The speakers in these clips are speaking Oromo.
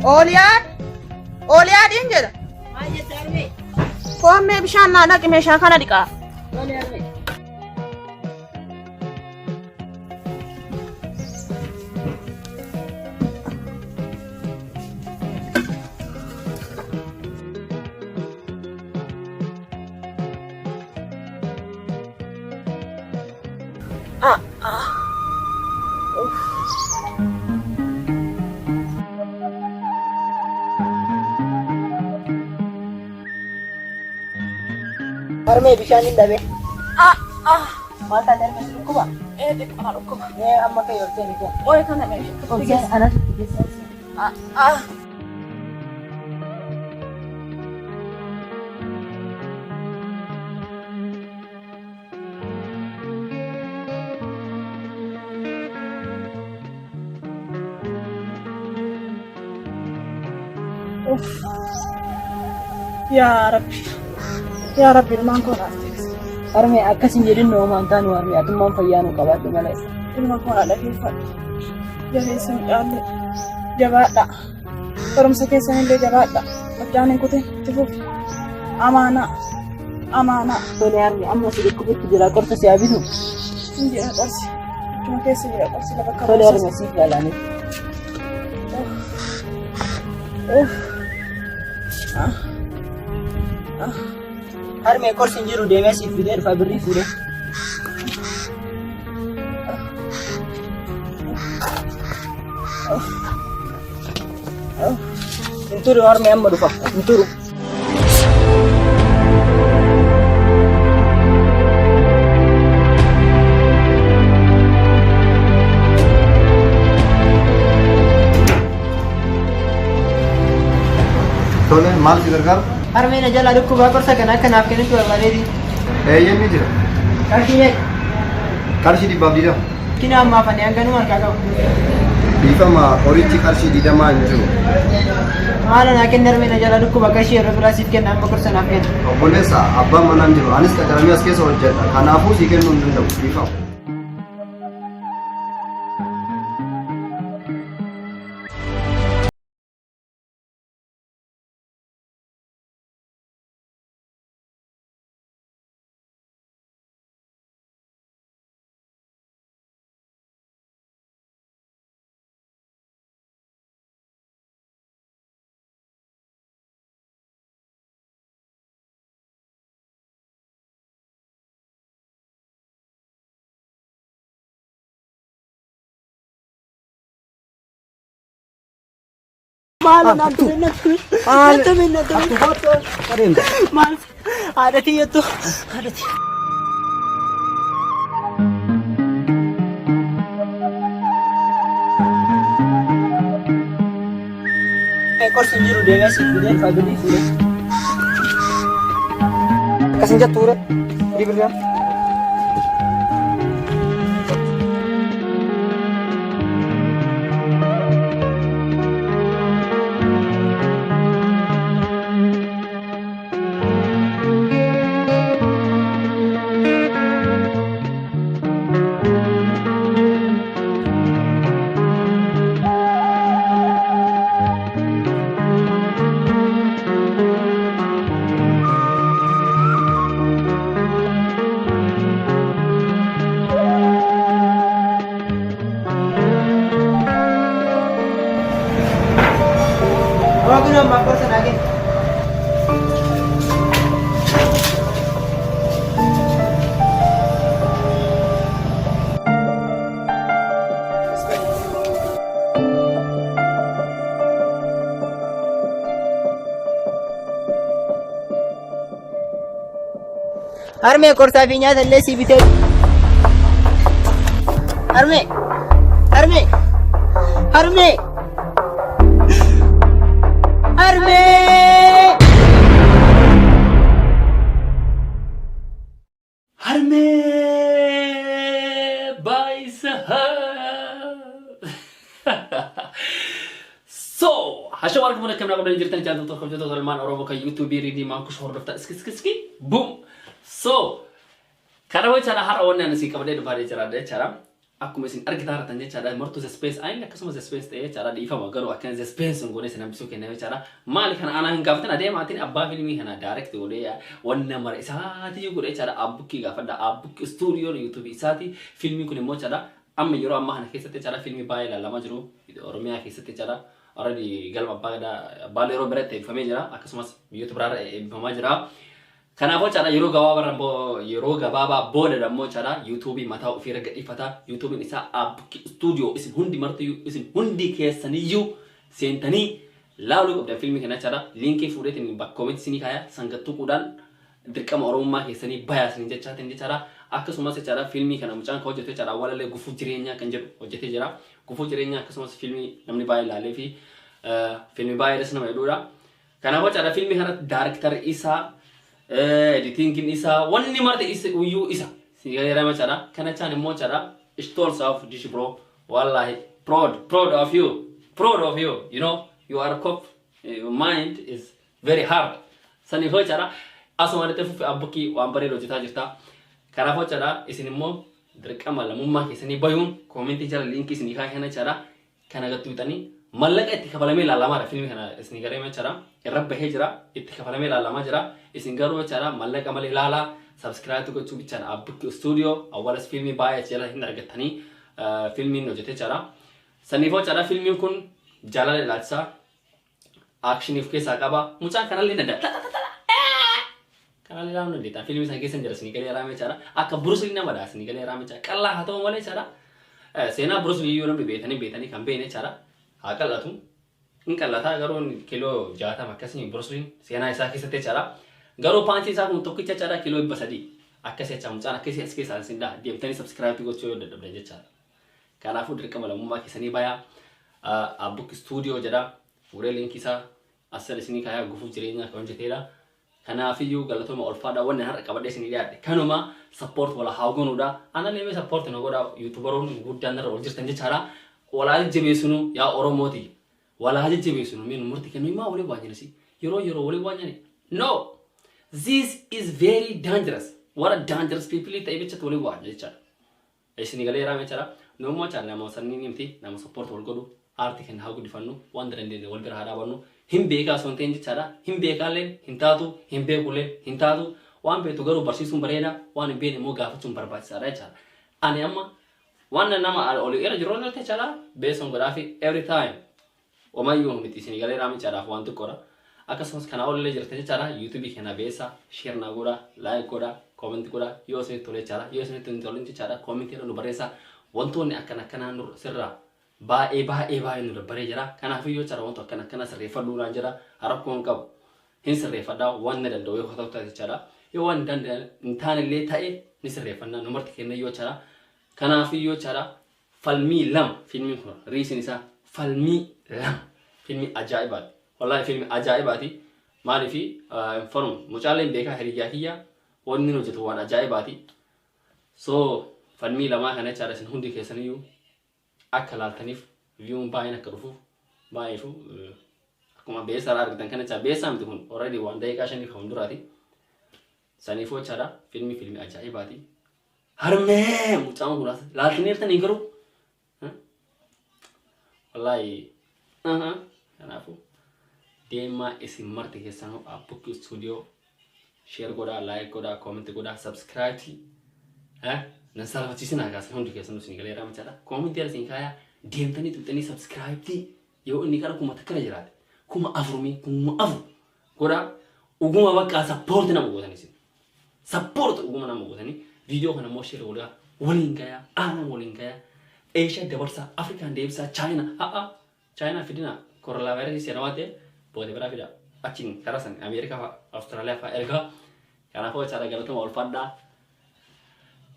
Ooliyaan! Ooliyaadhiin jedha. Maal jette harmee? Koommee bishaan naa naqi meeshaa kana dhiqaa. Tole harmee. Harmee bishaan hin dhabe. Maal taate harmee si dhukkuba? Ee xiqqoo na dhukkuba. Mee amma ka'e ol seeni kee. Ooyi kana meeshaa. Ol seeni anas itti geessa. Yaa Rabbi. Yaa Rabbi ilmaan koo naaf deebisi. Harmee akkas hin jedhin noomaan taanu harmee atummaan fayyaa nu qabaadhu malee. Ilma koo naa dhageeffadhu. Jabeessi mucaallee. Jabaadha. Barumsa keessan illee jabaadha. Addaan hin kutin itti fufi. Amaanaa. Amaanaa. Tole harmee amma si dhukkubutti jira qorsa si haa bitu. Hin jira qorsi. Achuma keessa jira qorsi lafa Tole karoorsa. harmee siif yaalaanii. Harmee qorsi hin jiru deemee siif fidee dhufa birrii fuudhee. Hin turu harmee amma dhufa hin turu. Tole, maal si gargaaru? Harmee na jalaa dhukkubaa qorsa kana akka naaf kennitu barbaadeeti. Eeyyeen ni jira. Qarshii meeqa? Qarshii 120. Kina ammaaf ani hanganuma harkaa qaba. Dhiifama qorichi qarshii 20 hin jiru. Maala naa kenni harmee na jalaa dhukkuba qarshii yeroo biraa siif kenna amma qorsa naaf kenna. Obboleessa abbaan manaa hin jiru. Anis qacaramee as keessa hojjedha. Kanaafuu sii kennuu hin danda'u. Dhiifama. Maal naan tume na tume na tume na tume maal haadha tiyyattu haadha tiyya. Qorsi hin jiru deemee siif fidee dhufa birrii fuudhee. Akkas hin jettu ture. Firii birrii. Kun ammaa qorsa naa kenni. Harmee qorsaa fi nyaata illee sii bitee. Harmee! Harmee! Harmee! Harmee! Harmee baay'isa. So, hasha waan kuma akkam qabdan jirtan jaallattoota kabajattoota ilmaan Oromoo kan YouTube riidii maan kush hordoftan iski iski iski boom. So, kana jechaadha har'a wanni ani isin qabadhee dhufaa jechaadha jechaadha. Akkuma isin argitaa jirtan jechaadha martuu the space ayin akkasuma the space ta'ee jechaadha dhiifama garuu akkana the space sun godhee isin hambisuu kenna jechaadha. Maali kana anaa hin gaafatin adeemaatiin abbaa fiilmii kana direct godhee wanna mara isaatii godhee jechaadha abbukkii gaafadha abbukki stuudiyoon YouTube isaati fiilmiin kun immoo jechaadha amma yeroo ammaa kana keessatti jechaadha fiilmii baay'ee ilaalamaa jiru Oromiyaa keessatti jechaadha. Already galma abbaa gadaa abbaa yeroo biratti eebbifamee jira akkasumas biyyoota biraarra eebbifamaa jira. Kanaafuu jechaadha yeroo gabaabaa immoo yeroo gabaabaa booda immoo jechaadha yuutuubii mataa ofii irra gadhiifata. Yuutuubiin isaa Abbukki Studio isin hundi martiyyuu isin hundi keessaniyyuu seentanii laaluu qabdan fiilmii kana jechaadha. Liinkii fuudheetiin bakka koomentii isinii kaaya sangattuquudhaan dirqama Oromummaa keessanii bayaa isin jechaatiin jechaadha. Akkasumas jechaadha fiilmii kana mucaan kan hojjetu jechaadha walallee gufuu jireenyaa kan jedhu hojjetee jira. Gufuu jireenyaa akkasumas fiilmii namni baay'ee ilaalee fi fiilmii baay'ee nama jedhudha. Kanaaf jechaadha fiilmii kanatti daarektarri isaa editingiin isaa wanni marti isa iyyuu isa. Sigaleera jechaadha. Kana jechaan immoo jechaadha Stolz of dish bro. Wallahi proud proud of you proud of you you know you are cop your mind is very hard. Saniif jechaadha asuma itti fufi abbukkii waan bareedu hojjetaa jirta. Kanaaf jechaadha isin immoo dirqama lammummaa keessanii bayuun koomentii jala liinkii isinii kaa'e kana jechaadha kana gattuutanii mallaqa itti kafalamee ilaalamaadha fiilmii kana isinii garee jechaadha irra bahee jira itti kafalamee ilaalamaa jira isin garuu jechaadha mallaqa malee ilaalaa subscribe gochuu bichaan Abbukki Studio awwalas fiilmii baay'ee achi jala hin argattanii fiilmiin hojjetee jechaadha. Saniif jechaadha fiilmiin kun jaalala ilaalchisaa akshinii of keessaa qaba mucaan kanallee danda'a. Kanallee ilaaluu dandeetta fiilmii sana keessa jira isinii galee raamee jechaadha akka Bruce Lee nama dha isinii galee raamee jechaadha qallaa haa ta'u malee jechaadha. Seenaa Bruce Lee yoo namni beetanii beetanii kan beekne jechaadha haa qal'atu. Hin qal'ataa garuu kiiloo 60 akkasii Bruce Lee seenaa isaa keessatti jechaadha. Garuu paantii isaa kun tokkicha jechaadha kiiloo 300 akkasii jecha mucaan akkasii as keessaa isin dha deemtanii subscribe gochuu yoo dadhabdan jechaadha. Kanaafuu dirqama lammummaa keessanii bayaa Abbukki Studio jedha fuudhee liinkii isaa asal isinii kaayaa gufuu jireenyaa kan hojjeteedha. Kanaafiyyuu galatooma ulfaadha wanni har'a qabadhee isinii dhiyaadhe kanuma support wala haa goonuudha. Anallee mee support na godha yuutubaroonni guguddaan irra ol jirtan jechaadha. Walaa jajjabeessinu yaa Oromooti. Walaa jajjabeessinu mee nu murti kennu himaa walii waan jenasi yeroo yeroo walii waan jenne no this is very dangerous warra dangerous people ta'e bichatti walii waan jechaadha. Isin galee raame jechaadha. Nu immoo jechaadha nama sannii miti nama support wal godhu aartii keenya haa guddifannu waan dandeenye wal bira haa dhaabannu hin beekaa osoo hin ta'in jechaadha. Hin beekaallee hin taatu hin beekullee hin taatu waan beektu garuu barsiisuun bareeda waan hin beekne immoo gaafachuun barbaachisaadha jechaadha. Ani amma waan nama olii irra jiru irratti jechaadha beeson godhaafi every time omayyuu miti isin galee raame jechaadhaaf waan xiqqoodha. Akkasumas kana olillee jirta jechaadha yuutuubii keenya beessa share naa godha like godha comment godha yoo isinitti tole jechaadha yoo isinitti hin tolin jechaadha comment irra nu barreessa wantoonni akkana akkanaa nu sirraa baay'ee baay'ee baay'ee nu dabbaree jira kanaafuu jechaadha wanto akkana akkana sirreeffadhuudhaan jira rakkoo hin qabu hin sirreeffadha waan na danda'u yoo ta'u ta'e jechaadha yoo waan hin taanellee ta'e ni sirreeffanna nu marti kenna yoo jechaadha kanaafuu jechaadha falmii lama fiilmiin kun riisiin isaa falmii lama fiilmii ajaa'ibaati wallahi fiilmii ajaa'ibaati maaliifi inform mucaaleen beekaa hiriyyaa kiyya wanni inni hojjetu waan ajaa'ibaati so falmii lamaa kana jechaadha isin hundi keessaniyyuu akka laaltaniif viyuun baay'een akka dhufuuf baay'eefu akkuma beessaa argitan kana jecha beessaa miti kun already waan daqiiqaa 5 kan duraati saniifuu jechaadha fiilmii fiilmii ajaa'ibaati harmee mucaan kun laaltaniirtanii garuu wallahi kanaafuu deemaa isin marti keessanuu Abbukki Studio share godhaa like godhaa comment godhaa subscribe nan salphachiisinaa kaasan hundi keessanuu isin galee raamachaadha comment isin kaayaa deemtanii tuqxanii subscribe yoo inni qara 1000 jiraate 4000 mee 4000 godhaa. Uguma bakka support nama gootanii isin. Support uguma nama gootanii viidiyoo kana immoo share godhaa, waliin gayaa, aanan waliin gayaa, Eeshiyaa dabarsaa, Afrikaan deebisaa, Chaayinaa ha'a Chaayinaa fidina. Koronaa vaayirasii seena waan ta'eef booda biraa fida, achiin karaa san Ameerikaa fa'a, Awustiraaliyaa fa'a ergaa. Kanaafuu jechaadha, galatuma ulfaadhaa.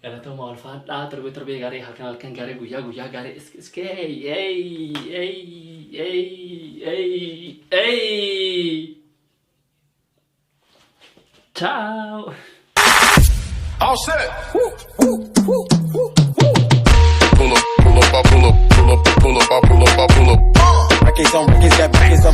Galatuma ulfaadhaa. Torbee torbee gaarii, halkan halkan gaarii, guyyaa guyyaa gaarii. Iski iskee ey ey ey ey ey. Ciao. All set. Woo, woo, woo, woo, woo. Pull up, pull up, I pull up, pull up, pull up, I pull up, I pull up. Records on records, got records on.